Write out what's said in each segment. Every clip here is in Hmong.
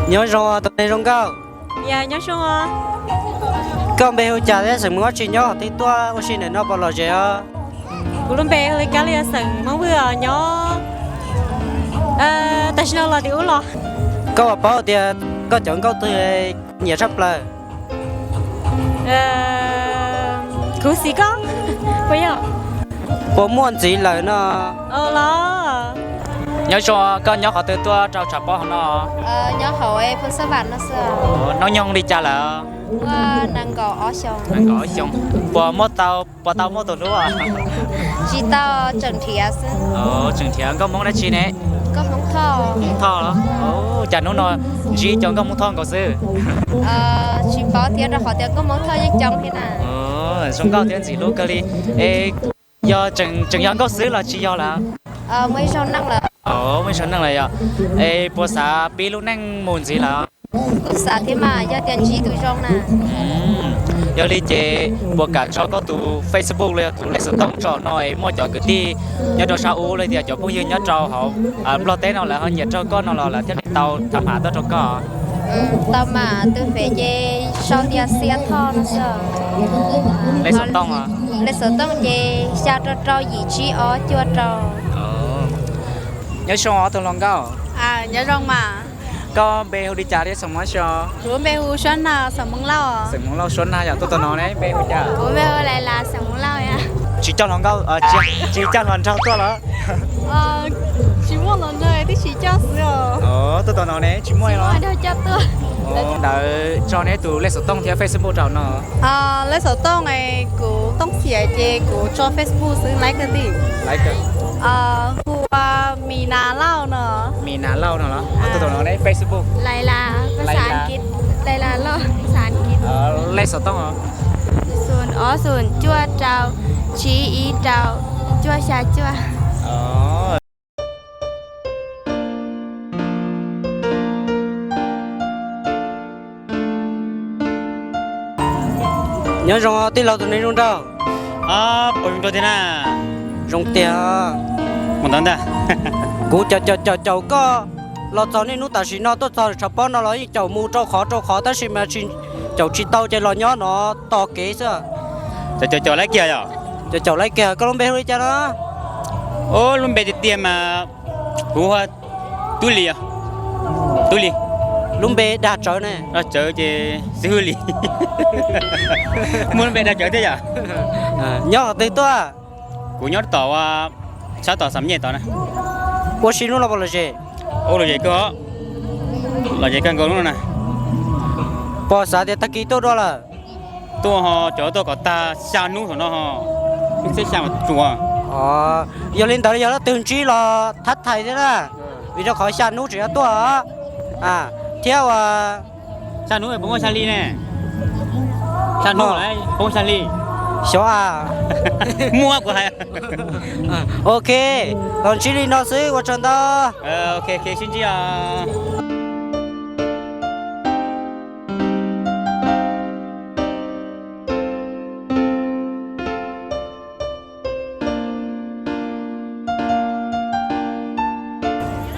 Nyob zoo tus neeg zoo nkauj. Nyob zoo. Koj npe hu cas thiab xeem Hmoob dab tsi, nyob qhov twg tuaj ua si ntawm no puas lom zem os? Kuv lub npe hu li Kab Lis, xeem Hmoob Vwj os, nyob tam sim no los tim ub los. Koj puas paub tias koj cov nkauj twg nyiam tshaj plaws? Khuv xim koj puas yog? Puas muaj ntxiv lawm no? Los. Nyob zoo, koj nyob qhov twg tuaj rau tshav pob hauv no? Nyob hauv Phoos Xab Vam no xwb. Hnub nyoog li cas lawm? Nees nkaum ob xyoo. Puas muaj tau, puas tau muaj tus hlub? Tsis tau, tseem nrhiav xwb. Tseem nrhiav nkauj Hmoob dab tsi ne? Nkauj Hmoob Thoj. Hmoob Thoj los? Cas hnub no ntsib cov nkauj Hmoob Thoj nkaus xwb? Tsis paub thiab, rau qhov tias nkauj Hmoob Thoj yeej coob thiab na. Zoo nkauj thiab ntxim hlub kawg li. Es yog tseem yog nkauj xwb los tsis yog lawm? Muaj ib zaug neej lawm. Muaj ib zaug neej lawm yog. Es puas xav pib lub neej mus ntxiv lawm? Kuj xav thiab mas, yog tias ntsib tus zoo na. Yog li ces puas kam tso koj tus Facebook los yog tus lej xov tooj tso no es muaj cov kwv tij nyob rau sab ub los tias cov phooj ywg nyob rau hauv Nplog teb no lawv ho nyiam raug koj no los lawv thiaj li tau tham mas tuaj rau koj? Tau mas, tus fev ces sau tias Xia Thoj no xwb. Lej xov tooj, lej xov tooj ces xya rau rau yim tsib ob cuaj rau. Nyob zoo ob tug hluas nkauj. Nyob zoo mas. Koj npe hu li cas thiab xeem Hmoob dab tsi? Kuv lub npe hu Suab Nag, xeem Hmoob Lauj. Xeem Hmoob Lauj Suab Nag yog. Tuaj tus no ne npe hu cas? Kuv npe hu Lais Las, xeem Hmoob Lauj yom. Tsis coj hluas nkauj, tsis coj hluas nraug tuaj los? Tsis muaj hluas nraug, twb tsis coj xwb os. Tuaj tus no ne tsis muaj los? Ntawd tso neb tus lej xov tooj thiab Facebook rau no. Lej xov tooj es kuv Tooj Xiam ces kuv tso Facebook xwb, laiv kawg li. Hu ua Mis Nas Lauj no. Mis Nas Lauj no los? Tuaj tus no ne Facebook. Lais Las, phas xas Askiv, Lais Las Lauj, phas xas Askiv. Lej xov tooj os? Xoom ob xoom cuaj rau tsib ib rau cuaj xya cuaj. Nyob zoo tij laug, tus neeg zoo nraug. Puas zoo nraug tiag na? Zoo tiag. Mus ntawd ntag. Kuv caum caum caum caum koj los txog niaj hnub tam sim no tuaj txog tshav pob no los yeej caum mus rau qhov rau qhov tab sis mas tsis, caum tsis tau ces los nyob no tos kev xwb. Caum caum caum laiv kiag yom? Caum caum laiv kiag. Koj lub npe hu li cas no? Lub npe tiag tiag mas kuv hu Tub Lis. Tub Lis. Lub npe dag tsawv ne? Dag tsawv ces Xib Hwb Lis. Muaj lub npe dag tsawv thiab yom? Nyob qhov twg tuaj? Kuv nyob tom, sab tom Xam Nyej tod na. Ua si hnub no puas lom zem? Ua lom zem kawg, lom zem kawg nkaus hnub no na. Puas xav tias tag kis tuaj dua lawm? Tuaj ho, cov tuaj kom tag xya hnub saum no ho, ib txhiab xya mas tsuas. Yog li ntawd yog leej twg ntsib los thab thais thiab na, vim rau qhov xya hnub tseem yuav tuaj os. Thiab ua xya hnub puas muaj xya hli ne? Xya hnub puas muaj xya hli? Xyov a. Muaj kuv hais. Ok, los ntsib li no xwb, ua tsaug ntau. Ok, sib ntsib os.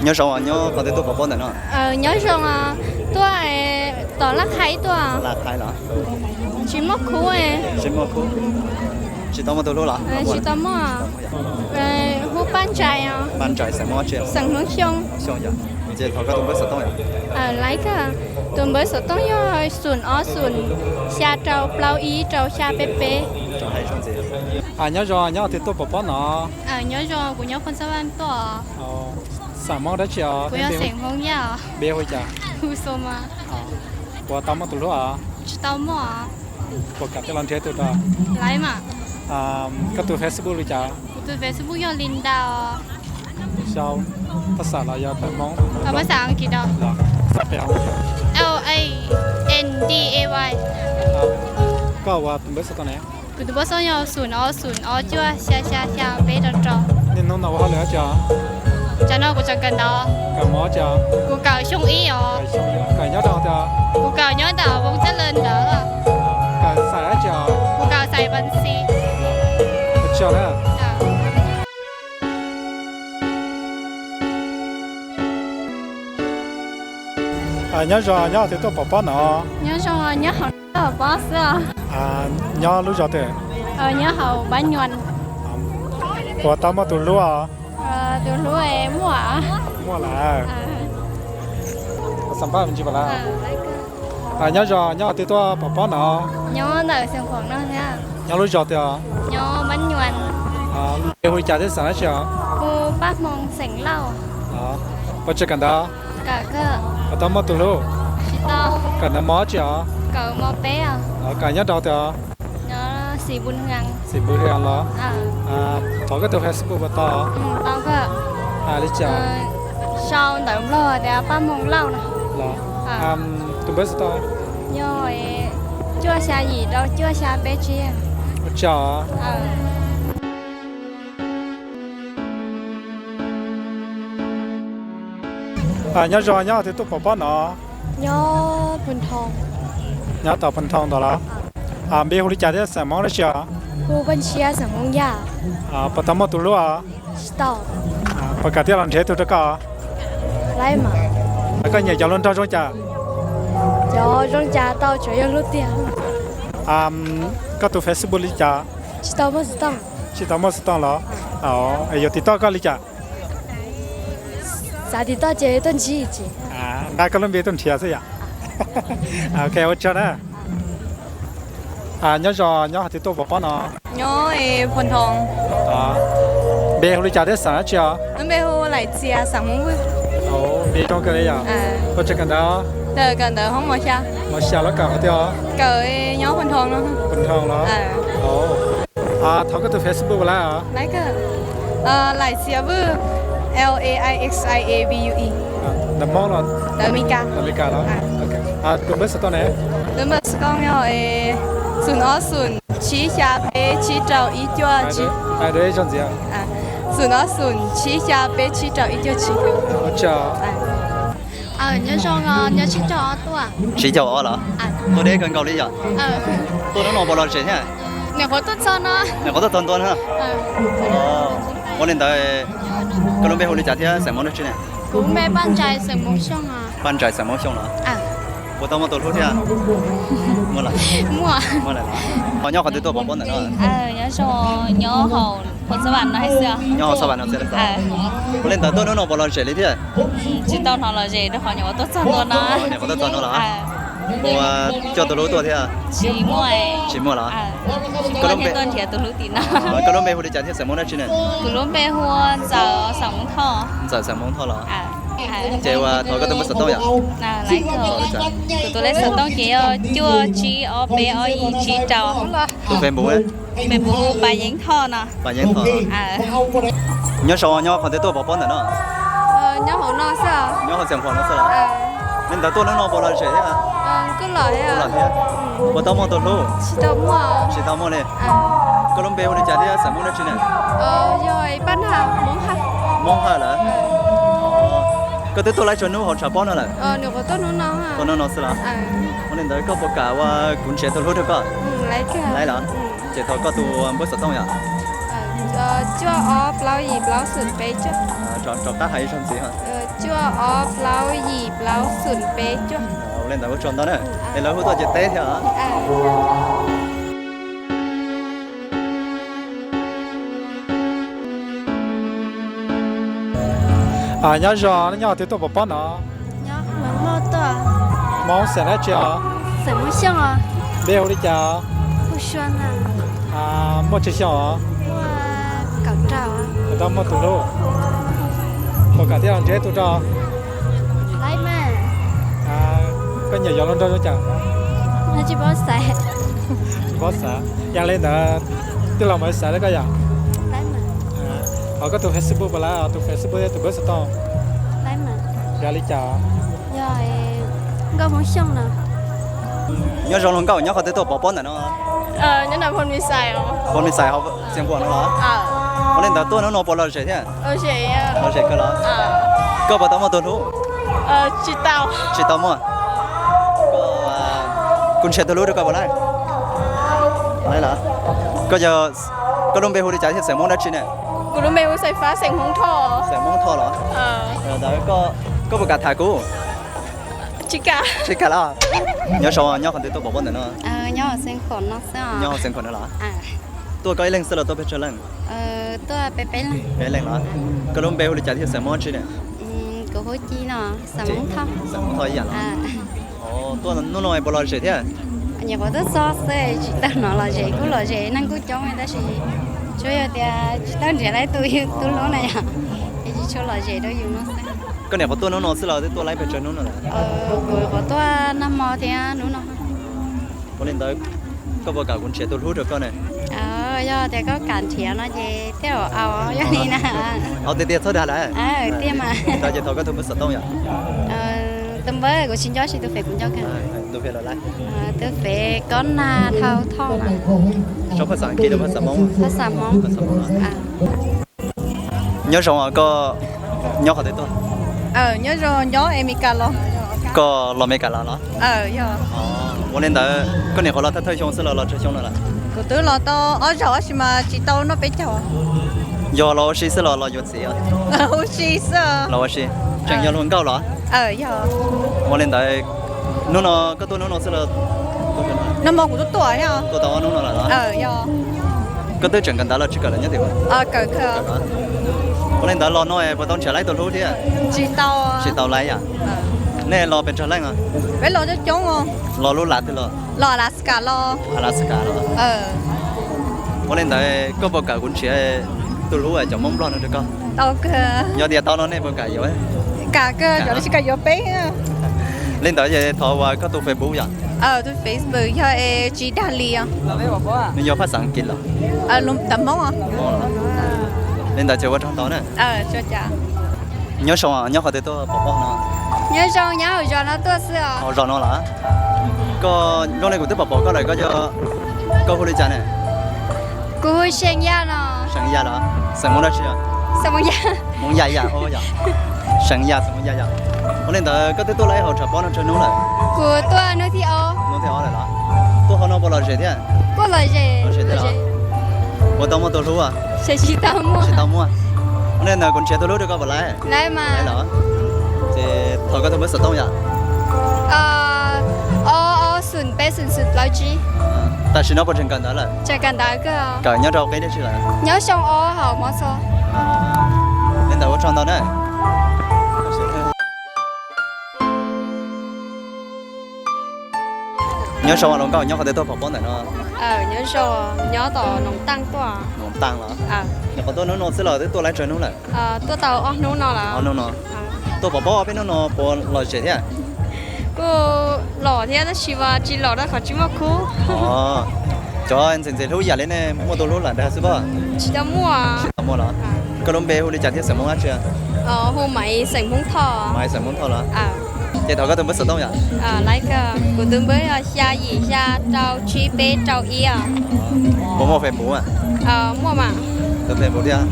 Nyob zoo, nyob qhov twg tuaj pov pob ntawm no? Nyob zoo, tuaj tom Laj Qhais tuaj. Tsis muaj khub. Tsis tau muaj tus hlub los? Tsis tau muaj. Hu Paj Ntsais. Paj Ntsais, xeem Hmoob Xyooj. Laiv kawg. Tus npawb xov tooj yog xoom ob xoom xya rau plaub ib rau xya peb peb. Nyob zoo, nyob qhov twg tuaj pov pob no? Nyob zoo, kuv nyob Phoos Xab Vaj tuaj. Xeem Hmoob dab tsi os? Kuv yog xeem Hmoob Yaj os. Npe hu cas? Hu Xo mas. Puas tau muaj tus hlub os? Tsis tau muaj. Puas kam coj los nrhiav tus rau? Laiv mas. Koj tus Facebook li cas? Kuv tus Facebook yog Linda os. Xyov phaj xam los yog tawm Hmoob? Phaj xam Askiv os. L A N D A Y. Koj ua tus npawb xov tooj ne? Kuv tus npawb xov tooj yog xoom ob xoom ob cuaj xya xya xya peb rau rau. Niaj hnub no ua hauj lwm dab tsi os? Cov no kuv tseem kawm ntawv. Kawm mov dab tsi os? Kuv kawm xyoo ib os. Kawm nyob rau tias? Kuv kawm nyob ntawm Voos Txaj Lawm ntawd. Kawm xais dab tsi os? Kuv kawm xais Vaj Xi. Ua tsaug na. Nyob zoo, nyob qhov twg tuaj pov pob no? Nyob zoo, nyob hauv pob xwb os. Nyob lub zos twg? Nyob hauv Pab Nyuam. Puas tau muaj tus hlub os? Tus hlub muaj. Muaj lawm. Nyob zoo, nyob qhov twg tuaj pov pob no? Nyob ntawm Xeev Khuam no thiab. Nyob lub zos twg os? Nyob Pab Nyuam. Npe hu li cas thiab xeem dab tsi os? Hu Paj Hmoo xeem Lauj. Puas tseem kawm ntawv? Puas tau muaj tus hlub? Kawm ntawv mos dab tsi os? Kawm nyob rau twg os? Xim Npus Hwm los? Thov koj tus Facebook puas tau? Li cas? Sau ntawv Nplog tias Paj Hmoo Lauj no. Los, tus npawb xov tooj? Yog cuaj xya yim rau cuaj xya peb tsib. Ua tsaug. Nyob zoo, nyob qhov twg tuaj pov pob no? Nyob Phu Thoo. Nyob tom Phu Thoo ntawd los? Npe hu li cas thiab xeem Hmoob dab tsi os? Hu Paj Ntshiab xeem Hmoob Yaj. Puas tau muaj tus hlub os? Tsis tau. Puas kam thiaj los nrhiav ib tug rau koj? Koj nyiam cov hluas nraug zoo cas? Cov zoo cas tau, tsuav yog hlub tiag. Koj tus Facebook li cas? Tsis tau muaj xov tooj. Tsis tau muaj xov tooj los? Yuav tim toj koj li cas? Xav tim toj ces tuaj ntsib. Nqa koj lub npe tuaj nrhiav xwb yom. Ok, ua tsaug na. Nyob zoo, nyob qhov twg tuaj pov pob no? Nyob Phu Thoo. Npe hu li cas thiab xeem dab tsi os? Npe hu Laim Txias xeem Hmoob Vwj. Npe zoo kawg li yom. Puas tseem kawm ntawv? Kawm ntawv hoob mos xya. Mos xya los kawm qhov twg os? Kawm nyob Phu Thoo no. Phu Thoo los? Thov koj tus Facebook puas laib os? Laim Txias Vwj, L A I X I A V U E. Ntawv Hmoob los? Ntawv Meskas. Ntawv Meskas los? Tus npawb xov tooj ne? Tus npawb xov tooj yog xoom ob xoom tsib xya peb tsib rau ib cuaj tsib. Hais ntxiv. Xoom ob xoom tsib xya peb tsib rau ib cuaj tsib. Nyob zoo, nyob tsib caug ob tuaj. Tsib caug ob los? Tuaj deb kawg nkaus li yom. Tuaj hnub no puas los zem thiab? Nim qhuav tuaj txog no. Nim qhuav tuaj txog ntua na. Ua li ntawd, koj lub npe hu li cas thiab xeem Hmoob dab tsi ne? Kuv lub npe Paj Ntsais xeem Hmoob Xyooj. Paj Ntsais xeem Hmoob Xyooj los? Puas tau muaj tus hlub thiab? Muaj lawm. Muaj lawm los? Ho nyob qhov twg tuaj pov pob ntawm no? Nyob zoo, nyob hauv Xab Vam no xwb. Nyob hauv Xab Vam no xwb. Ua li ntawd tuaj hnub no puas los zem li thiab? Tsis tau hnov los zem rau qhov nyuam qhuav tuaj txog ntua no. Nyuam qhuav tuaj txog ntua los? Puas coj tus hlub tuaj thiab? Tsis muaj. Tsis muaj los? Koj lub npe, tuaj nrhiav tus hlub tim no. Koj lub npe hu li cas thiab xeem Hmoob dab tsi ne? Kuv lub npe hu Ntxawm xeem Hmoob Thoj. Ntxawm xeem Hmoob Thoj los? Ces ua thov koj tus npawb xov tooj yom. Kuv tus lej xov tooj ces yog cuaj tsib ob peb ob yim tsib rau. Tus Facebook? Facebook Pas Yeeb Thoj no. Pas Yeeb Thoj. Nyob zoo, nyob qhov twg tuaj pov pob ntawm no? Nyob hauv no xwb. Nyob hauv Xeev Khuam no xwb los? Li ntawd tuaj hnub no puas los zem thiab? Kuj los thiab. Puas tau muaj tus hlub? Tsis tau muaj. Tsis tau muaj li. Koj lub npe hu li cas thiab xeem Hmoob dab tsi ne? Yog Paj Naj, Hmoob Haj. Hmoob Haj lawm? Koj twb tuaj laib txhua hnub hauv tshav pob no lawm? Tuaj hnub no xwb los? Ua li ntawd koj puas kam ua kuv nrhiav tus hlub rau koj? Laib los? Ces thov koj tus npawb xov tooj yom. Cuaj ob plaub yim plaub xoom peb cuaj. Rov qab hais ib zaug ntxiv. Cuaj ob plaub yim plaub xoom peb cuaj. Ua li ntawd ua tsaug ntau na. Es lawv hu tuaj ces teb thiab. Nyob zoo, nyob qhov twg tuaj pov pob no? Hmoob xeem dab tsi os? Npe hu li cas? Muaj tsawg xyoo os? Puas tau muaj tus hlub? Puas kam thiaj los nrhiav ib tug rau? Koj nyiam yos hluas nraug zoo cas? Tsis paub xav. Yog li ntawd, twb los mus xav rau koj yom. Thov koj tus Facebook puas laib, tus Facebook thiab tus npawb xov tooj. Yog li cas? Nkauj Hmoob Xyooj no. Nyob zoo hluas nkauj, nyob qhov twg tuaj pov pob ntawm no? Pov Mis Xais, Xeev Khuam no los? Ua li ntawd tuaj hnub no puas los zem thiab? Los zem kawg los? Koj puas tau muaj tus hlub? Tsis tau muaj. Kuv nrhiav tus hlub rau koj puas laib? Koj, koj lub npe hu li cas thiab xeem Hmoob dab tsi ne? Kuv lub npe hu Xais Fab xeem Hmoob Thoj. Xeem Hmoob Thoj los? Koj puas kam tham kuv? Tsis kam. Tsis kam los? Nyob zoo, nyob qhov twg tuaj pov pob ntawm no? Nyob hauv Xeev Khuam no los? Tuaj koj ib leeg xwb los tuaj pes tsawg leej? Peb leeg los? Koj lub npe hu li cas thiab xeem Hmoob tsi ne? Xeem Hmoob Thoj ib yam los? Tuaj hnub no puas lom zem thiab? Nyuam qhuav tuaj txog xwb tsis tau hnov lom zem, kuj lom zem neeg kuj coob tab sis tsuas yog tias tsis tau nrhiav tau tus hlub na yom, es tsis tshua lom zem rau yus no xwb. Koj nyuam qhuav tuaj hnub no xwb los twb tuaj laib pes tsawg hnub no lawm? Kuv nyuam qhuav tuaj nag hmo thiab hnub no. Ua li ntawd, koj puas kam kuv nrhiav tus hlub rau koj ne? Yog tias koj kam nrhiav no ces thiaj au, yog li na. Au tiag tiag txhob dag lawm. Tiag mas. Tau ces thov koj tus npawb xov tooj yom. Tus npawb kuv tsis nco, sis tus fev kuv nco kawg. Tus fev los lawm? Tus fev Kob Nag Thau Thoj mas. Sau phaj xaj Askiv los phaj xaj Hmoob? Phaj xaj Hmoob. Nyob zoo, koj nyob qhov twg tuaj? Nyob zoo, nyob Amelikas los. Koj los Amelikas los los? Ua li ntawd koj nyuam qhuav los thawj thawj xyoo xwb los los tsawg xyoo no lawm? Kuv twb los tau ob zaug tab sis mas tsis tau noj peb caug. Yog los ua si xwb los los yuav txiv? Ua si xwb. Los ua si. Tseem yog hluas nkauj los? Ua li ntawd hnub no koj tuaj hnub no xwb los? Nag hmo kuv tuaj tuaj thiab. Tuaj tau ob hnub no lawm los? Koj twb tseem kawm ntawv los tsis kawm lawm nyob tim? Ua li ntawd los no puas tau nrhiav laib tus hlub thiab? Tsis tau. Tsis tau laib yom? Nej los pes tsawg leej? Peb los coob coob. Los lub lav twg los? Los Alaska los. Alaska los? Ua li ntawd koj puas kam kuv nrhiav tus hlub cov Hmoob Nplog no rau koj? Tau kawg. Yog tias tau no nej puas kam yuav? Kam kawg, cov tsis kam yuav peb. Li ntawd ces thov uas koj tus Facebook yom? Tus Facebook yog Tsis Dag Lis. Nws yog phaj xaj Askiv los? Tawm Hmoob. Li ntawd ces ua tsaug ntau na. Nyob zoo, nyob qhov twg tuaj pov pob no? Nyob zoo, nyob hauv zos no tuaj xwb os. Hauv zos no los? Koj zoo li kuv twb pom pom koj lawm, koj yog, koj hu li cas ne? Kuv hu Seev Yaj no. Seev Yaj los? Xeem Hmoob dab tsi? Xeem Hmoob Yaj. Hmoob Yaj yam, Seev Yaj, Xeem Hmoob Yaj yam. Ua li ntawd koj twb tuaj laib hauv tshav pob no tsawg hnub lawm? Kuv tuaj hnub thib ob. Hnub thib ob lawm los? Tuaj hauv no puas lom zem thiab? Kuj lom zem. Puas tau muaj tus hlub? Tsis tau muaj. Ua li ntawd kuv nrhiav tus hlub rau koj puas laib? Laib mas. Ces thov koj tus npawb xov tooj yom. Ob ob xoom peb xoom xoom plaub tsib. Tam sim no puas tseem kawm ntawv lawm? Tseem kawm ntawv kawg. Kawm nyob rau qib dab tsi lawm? Nyob xyoo ob hauv Mob Xos. Li ntawd ua tsaug ntau na. Nyob zoo, hluas nkauj, nyob qhov twg tuaj pov pob ntawm no? Nyob zoo, nyob tom Noov Taaj tuaj. Noov Taaj los? Nyuam qhuav tuaj hnub no xwb los twb tuaj laib tsawg hnub lawm? Tuaj tau ob hnub no lawm. Ob hnub no. Tuaj pov pob peb hnub no puas lom zem thiab? Kuj lom thiab tab sis mas tsis lom rau qhov tsis muaj khub. Cov ntxim ntxim hlub yam li nej muaj tus hlub lawm ntag xwb pob? Tsis tau muaj. Tsis tau muaj los? Koj lub npe hu li cas thiab xeem Hmoob dab tsi? Hu Maiv, xeem Hmoob Thoj. Maiv, xeem Hmoob Thoj los? Ces thov koj tus npawb xov tooj yom. Kuv tus npawb yog xya yim xya rau tsib peb rau ib. Puas muaj Facebook? Muaj mas. Tus Facebook thiab?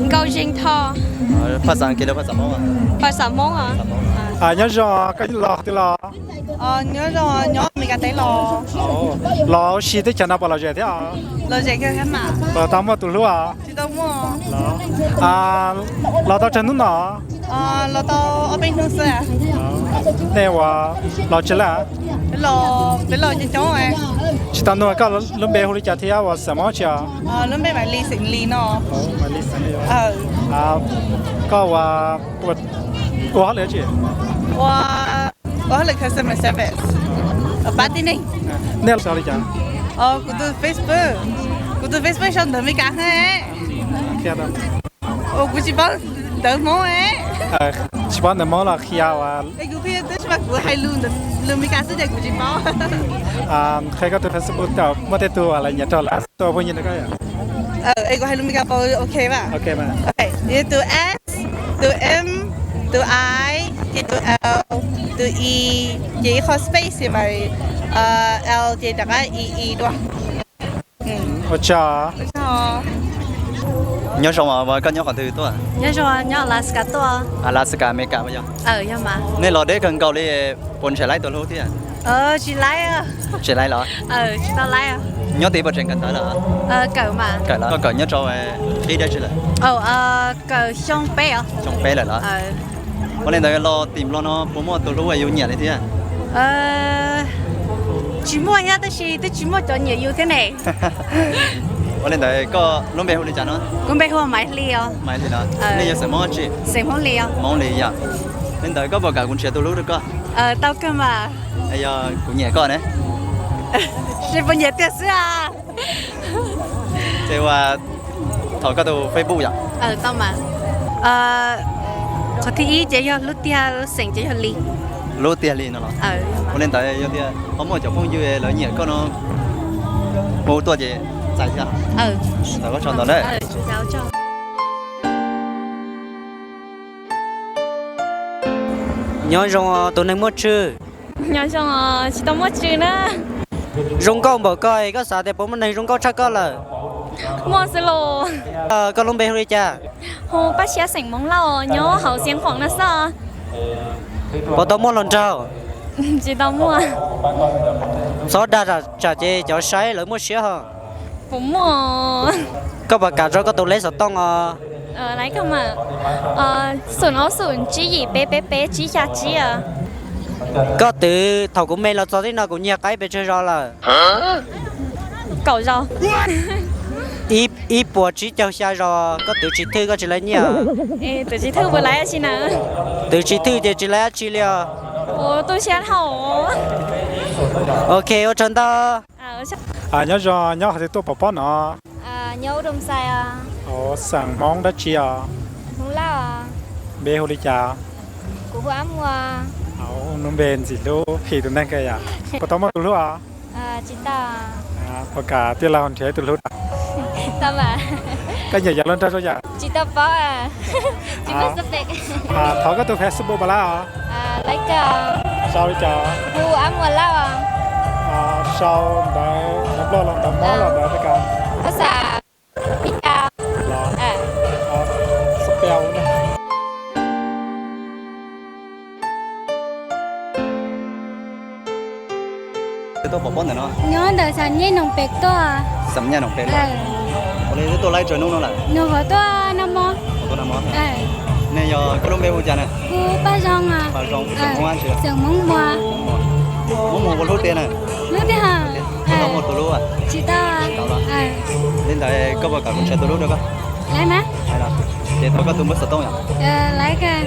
Nkauj Zeeg Thoj. Phaj xaj Askiv los phaj xaj Hmoob? Phaj xaj Hmoob. Nyob zoo, koj los qhov twg los? Nyob zoo, nyob Amelikas teb los. Los ua si teb chaws no puas lom zem thiab? Lom zem kawg thiab mas. Puas tau muaj tus hlub os? Tsis tau muaj. Los tau tsawg hnub no? Los tau ob peb hnub xwb. Nej ua los tsis laj? Los peb los coob coob. Tsis tau nug koj lub npe hu li cas thiab ua xeem Hmoob dab tsi os? Lub npe Maiv Lis, xeem Lis no. Koj ua, ua hauj lwm dab tsi? Ua, ua hauj lwm customer service, pab tib neeg. Nej sau li cas? Kuv tus Facebook, kuv tus Facebook sau ntawv Meskas heev. Kuv tsis paub ntawv Hmoob. Tsis paub ntawv Hmoob los qhia ua. Es kuv qhia tab sis mas kuv hais lus, lus Meskas xwb ces kuv tsis paub. Qhia koj tus Facebook kom muaj tej tug lawv nyiam rau lawv tuaj phooj ywg rau koj. Es kuv hais lus Meskas puas ok mas? Ok mas. Tus S, tus M, tus I, ces tus L, tus E, ces ib qho space mas L ces rov qab E E dua. Ua tsaug. Nyob zoo, koj nyob qhov twg tuaj? Nyob zoo, nyob Alaska tuaj. Alaska, Amelikas yog? Yog mas. Nej los deb kawg nkaus li, puas nrhiav laib tus hlub thiab? Tsis laib. Tsis laib los? Tsis tau laib. Nyob tid puas tseem kawm ntawv lawm? Kawm mas. Kawm los? Koj kawm nyob rau qib dab tsi lawm? Kawm xyoo peb os. Xyoo peb lawm los? Ua li ntawd los tim Nplog no puas muaj tus hlub uas yus nyiam li thiab? Tsis muaj thiab, tab sis twb tsis muaj cov nyiam yus thiab ne. Ua li ntawd koj lub npe hu li cas no? Kuv npe hu Maiv Hli os. Maiv Hli no. Nej yog xeem Hmoob tsi? Xeem Hmoob Lis os. Hmoob Lis yom. Li ntawd koj puas kam kuv nrhiav tus hlub rau koj? Tau kawg mas. Yog kuv nyiam koj ne. Tsis puas nyiam tiag xwb a. Ces ua thov koj tus Facebook yom. Tau mas. Qhov thib ib ces yog hlub tiag, xeem ces yog Lis. Hlub tiag Lis no los? Ua li ntawd yog tias ho muaj cov phooj ywg lawv nyiam koj no hu tuaj ces txais thiab. Ntawd koj tso ntawd na. Nyob zoo tus neeg muaj tswv. Nyob zoo, tsis tau muaj tswv na. Zoo nkauj npaum koj, koj xav tias puas muaj neeg zoo nkauj tshaj koj lawm? Muaj xwb los. Koj lub npe hu li cas? Hu Paj Siab xeem Hmoob Lauj, nyob hauv Xiav Khuam no xwb. Puas tau muaj hluas nraug? Tsis tau muaj. Txhob dag tsam ces cov saib lawv muaj siab ho. Puas muaj? Koj puas kam tso koj tus lej xov tooj os? Lawv kawg mas, xoom ob xoom tsib yim peb peb peb tsib xya tsib. Koj twv thaum kuv me los txog tib no kuv nyiag qaib pes tsawg zaus lawm? Kaum zaus. Ib puas tsib caug xya zaus, koj twv tsis thwj koj tsis lawv nyiaj. Twv tsis thwj puas lawv tsis na? Twv tsis thwj ces tsis lawv dab tsi li os. Ua tu siab dhau. Ok, ua tsaug ntau. Nyob zoo, nyob qhov twg tuaj pov pob no? Nyob Ub Doo Xais os. Xeem Hmoob dab tsi os? Hmoob Lauj os. Npe hu li cas? Kuv hu Ab Muas. Lub npe ntxim hlub phim tus neeg kawg yom. Puas tau muaj tus hlub os? Tsis tau. Puas kam tij laug nrhiav ib tug hlub rau? Koj nyiam cov hluas nraug zoo yam? Tsis tau paub. Thov koj tus Facebook puas lawv os? Sau li cas? Hu Ab Muas Lauj. Sau ntawv Nplog los ntawv Hmoob los ntawv Meskas? Spell. Tuaj pov pob ntawm no? Nyob ntawm Xam Nyaj Noom Pem tuaj. Xam Nyaj Noom Pem los? Ua li twb tuaj laib tsawg hnub no lawm? Nws qhov tuaj nag hmo. Nej yog koj lub npe hu cas na? Hu Paj Zoo. Paj Zoo, xeem Hmoob dab tsi? Xeem Hmoob Muas. Hmoob Muas puas hlub tiag na? Hlub tiag. Tau muaj tus hlub? Tsis tau. Li ntawd koj puas kam kuv nrhiav tus hlub rau koj? Lawv mas. Ces thov koj tus npawb xov tooj yom. Lawv kawg.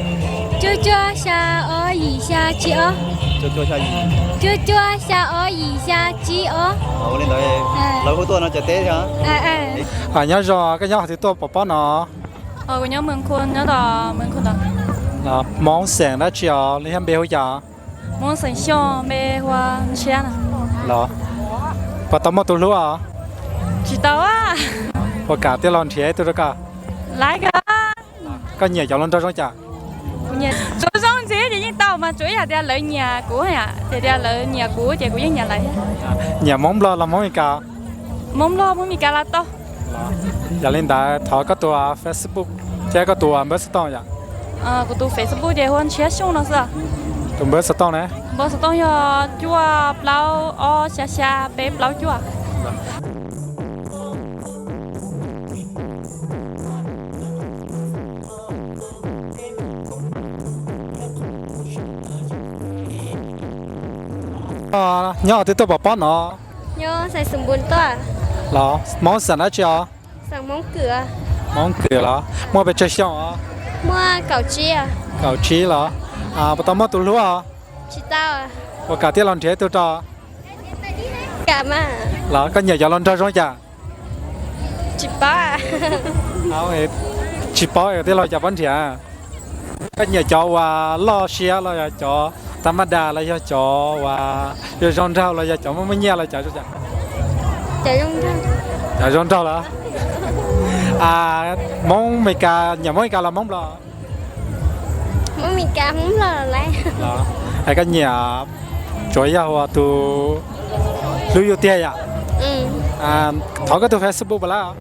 Cuaj cuaj xya ob yim xya tsib ob. Cuaj cuaj xya yim. Cuaj cuaj xya ob yim xya tsib ob. Ua li ntawd lawv hu tuaj no ces teb thiab. Nyob zoo, koj nyob qhov twg tuaj pov pob no? Kuv nyob Mws Khu, nyob tom Mws Khu ntawd. Hmoob xeem dab tsi os, li thiab npe hu cas? Hmoob xeem Xyooj, npe hu ua Ntshiab na. Los, puas tau muaj tus hlub os? Tsis tau. Puas kam tij laug nrhiav ib tug rau koj? Lawv kawg. Koj nyiam cov hluas nraug zoo cas? Tsuav zoo ntxiv ces yeej tau mas, tsuav yog tias lawv nyiam kuv, yog tias lawv nyiam kuv ces kuv yeej nyiam lawv thiab. Nyiam Hmoob Nplog los Hmoob Meskas? Hmoob Nplog, Hmoob Meskas los tau. Yog li ntawd thov koj tus Facebook thiab koj tus npawb xov tooj yom. Kuv tus Facebook ces hu ua Ntshiab Xyooj no xwb. Tus npawb xov tooj ne? Npawb xov tooj yog cuaj plaub ob xya xya peb plaub cuaj. Nyob qhov twg tuaj pov pob no? Nyob Xais Xus Npus tuaj. Los, Hmoob xeem dab tsi os? Xeem Hmoob Kws. Hmoob Kws los? Muaj pes tsawg xyoo os? Muaj kaum tsib. Kaum tsib los? Puas tau muaj tus hlub os? Tsis tau. Puas kam tij laug nrhiav ib tug rau? Kam mas. Los koj nyiam cov hluas nraug zoo cas? Tsis paub. Tsis paub tij laug cas pab nrhiav. Koj nyiam cov uas loj siab los yog cov tag maj das los yog cov uas yog zoo nraug los yog cov muaj muaj nyiaj los cov zoo nraug? Cov zoo nraug los? Hmoob Meskas, nyiam Hmoob Meskas los Hmoob Nplog? Hmoob Meskas, Hmoob Nplog lawm. Koj nyiam tsuav yog ua tus hlub yus tiag yom? Thov koj tus Facebook puas lawv?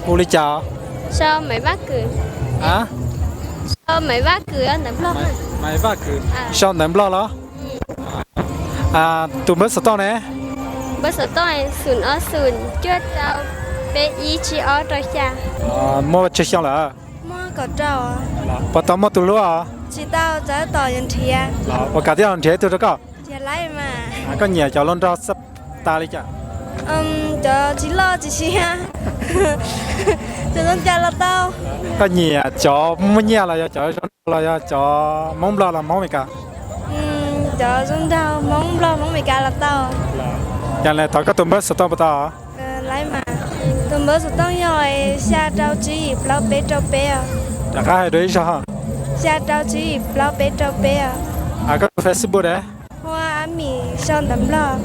Hu li cas? Sau Maiv Vaj Kws. Maiv Vaj Kws ntawv Nplog. Maiv Vaj Kws. Sau ntawv Nplog los? Tus npawb xov tooj ne? Npawb xov tooj xum ob xum cuaj rau peb ib tsib ob rau xya. Muaj tsawg xyoo lawm? Muaj kaum rau. Puas tau muaj tus hlub os? Tsis tau, txawm tos yuav nrhiav. Puas kam tij laug nrhiav ib tug rau koj? Koj nyiam cov hluas nraug xab tas li cas? Cov tsis loj tsis siab, cov zoo cas los tau. Koj nyiam cov muaj nyiaj los yog cov zoo nraug los yog cov Hmoob Nplog los Hmoob Amelikas? Cov zoo nraug Hmoob Nplog Hmoob Amelikas los tau. Yog li thov koj tus npawb xov tooj puas tau? Tus npawb xov tooj yog xya rau tsib yim plaub peb rau peb os. Rov qab hais dua ib zaug. Xya rau tsib yim plaub peb rau peb os. Koj tus Facebook ne? Huab Ab Mis sau ntawv Nplog.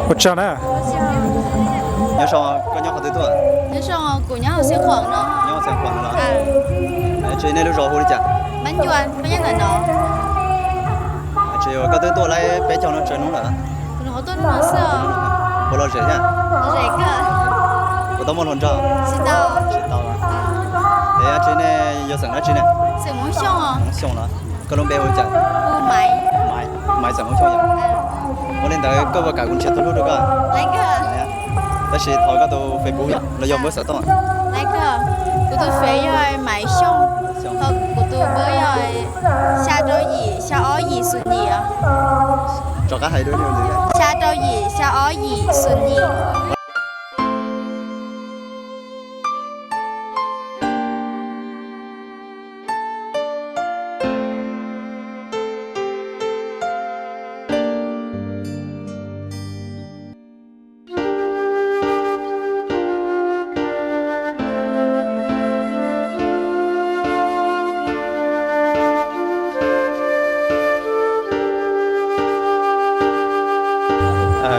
Ua tsaug na. Nyob zoo, koj nyob qhov twg tuaj? Nyob zoo, kuv nyob hauv Xeev Khuam no. Nyob hauv Xeev Khuam no los? Tsis, nej lub zos hu li cas? Mab Ncua, koj nyob ntawm no. Tsis, koj twb tuaj laib peb caug no tsawg hnub lawm? Kuv tuaj hnub no xwb. Puas lom zem thiab? Lom zem kawg. Puas tau muaj hluas nraug? Tsis tau. Tsis tau. Es dab tsi, nej yog xeem dab tsi ne? Xeem Hmoob Xyooj os. Hmoob Xyooj los? Koj lub npe hu li cas? Hu Maiv. Maiv, Maiv xeem Hmoob Xyooj yom? Ua li ntawd koj puas kam kuv nrhiav tus hlub rau koj? Laib kawg. Tab sis thov koj tus Facebook yom, los yog npawb xov tooj? Laib kawg. Kuv tus Face yog Maiv Xyooj, ho kuv tus npawb yog xya rau yim xya ob yim xum yim. Rov qab hais dua. Xya rau yim xya ob yim xum yim.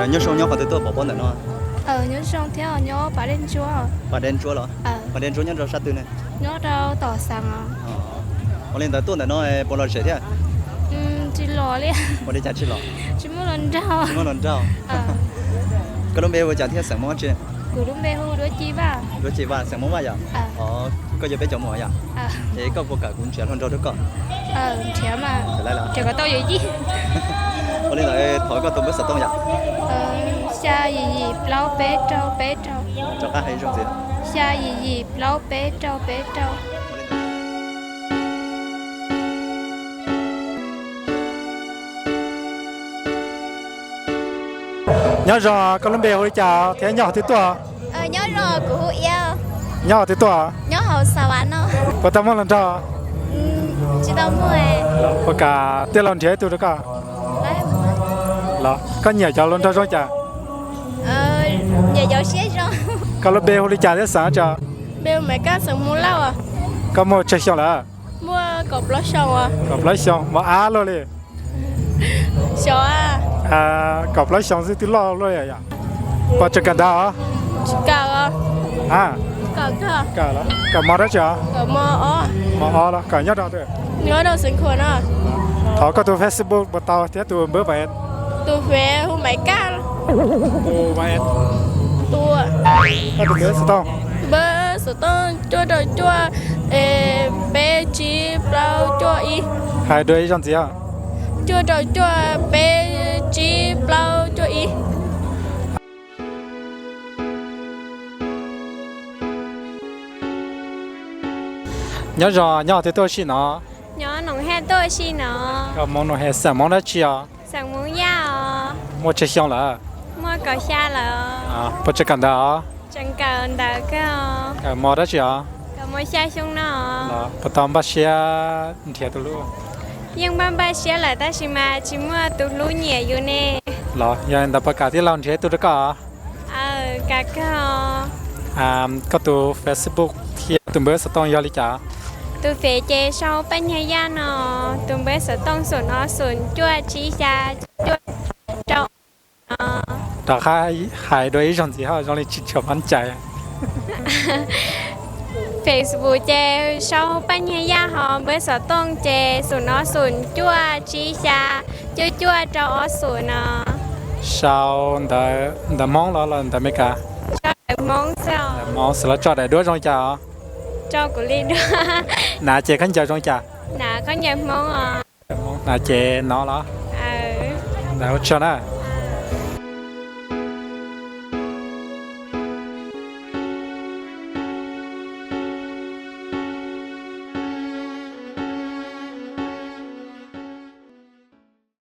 Nyob zoo, nyob qhov twg tuaj pom pob ntawm no? Nyob zoo thiab, nyob Pas Dej Ntsuab. Pas Dej Ntsuab los? Pas Dej Ntsuab nyob rau sab twg ne? Nyob rau tom xeev. Ua li ntawd tuaj ntawm no puas lom zem thiab? Tsis lom li. Ua li cas tsis lom? Tsis muaj hluas nraug. Tsis muaj hluas nraug. Koj lub npe hu cas thiab xeem Hmoob dab tsi? Kuv lub npe hu Duab Ci Vaj. Duab Ci Vaj, xeem Hmoob Vaj yom? Koj yog peb cov muam yom? Es koj puas kam kuv nrhiav hluas nraug rau koj? Nrhiav mas. Nrhiav kom tau yus yij. Ua li ntawd thov koj tus npawb xov tooj yom? Xya yim yim plaub peb rau peb rau. Rov qab hais zoo ntxiv. Xya yim yim plaub peb rau peb rau. Nyob zoo, koj lub npe hu li cas thiab nyob qhov twg tuaj? Nyob zoo, kuv hu Iab. Nyob qhov twg tuaj? Nyob hauv Xav Vas no. Puas tau muaj hluas nraug? Tsis tau muaj. Puas kam tij laug nrhiav ib tug rau koj? Los, koj nyiam cov hluas nraug zoo cas? Nyiam cov siab zoo. Koj lub npe hu li cas thiab xeem dab tsi? Npe hu Maiv Kaj, xeem Hmoob Lauj. Koj muaj tsawg xyoo lawm? Muaj kaum plaub xyoo. Kaum plaub xyoo, mos ab luaj li. Xyov. Kaum plaub xyoo xwb twb loj luaj yom. Puas tseem kawm ntawv os? Tsis kawm. Kawm mos dab tsi os? Mos ob los kawm nyob rau twg? Nyob rau Xeev Khuam no. Thov koj tus Facebook puas tau thiab tus npawb Face? Tus Face hu Maiv Kaj. Tus Face? Tus, koj tus npawb xov tooj? Npawb xov tooj cuaj rau cuaj, peb tsib plaub cuaj ib. Hais dua ib zaug ntxiv. Cuaj rau cuaj peb tsib plaub cuaj ib. Nyob zoo, nyob qhov twg tuaj ua si no? Nyob Noom Hej tuaj ua si no. Koj Hmoob Noom Hej, xeem Hmoob dab tsi os? Xeem Hmoob Yaj os. Muaj tsawg xyoo lawm? Muaj kaum xya lawm. Puas tseem kawm ntawv os? Tseem kawm ntawv kawg. Kawm mos dab tsi os? Kawm mos xya xyoo no. Puas tau npaj siab nrhiav tus hlub? Yeej npaj npaj siab lawm tab sis mas tsis muaj tus hlub nyiam yus ne. Los yog li ntawd puas kam tij laug nrhiav ib tug rau koj? Kam kawg. Koj tus Facebook thiab tus npawb xov tooj yog li cas? Tus Face ces sau Paj Nyag Yaj no, tus npawb xov tooj xoom ob xoom cuaj tsib xya cuaj rau. Rov qab hais dua ib zaug ntxiv, zoo li tsis tshua mab cai. Facebook ces sau Paj Nyag Yaj, ho npawb xov tooj ces xoom ob xoom cuaj tsib xya cuaj cuaj rau ob xoom no. Sau ntawv Hmoob los los ntawv Amelikas? Sau ntawv Hmoob xwb. Hmoob xwb los tso daim duab zoo li cas os? Tso kuv li duab. Hnav ces khaub ncaws zoo li cas? Hnav khaub ncaws Hmoob os. Hnav ces no los? Ntawd ua tsaug na.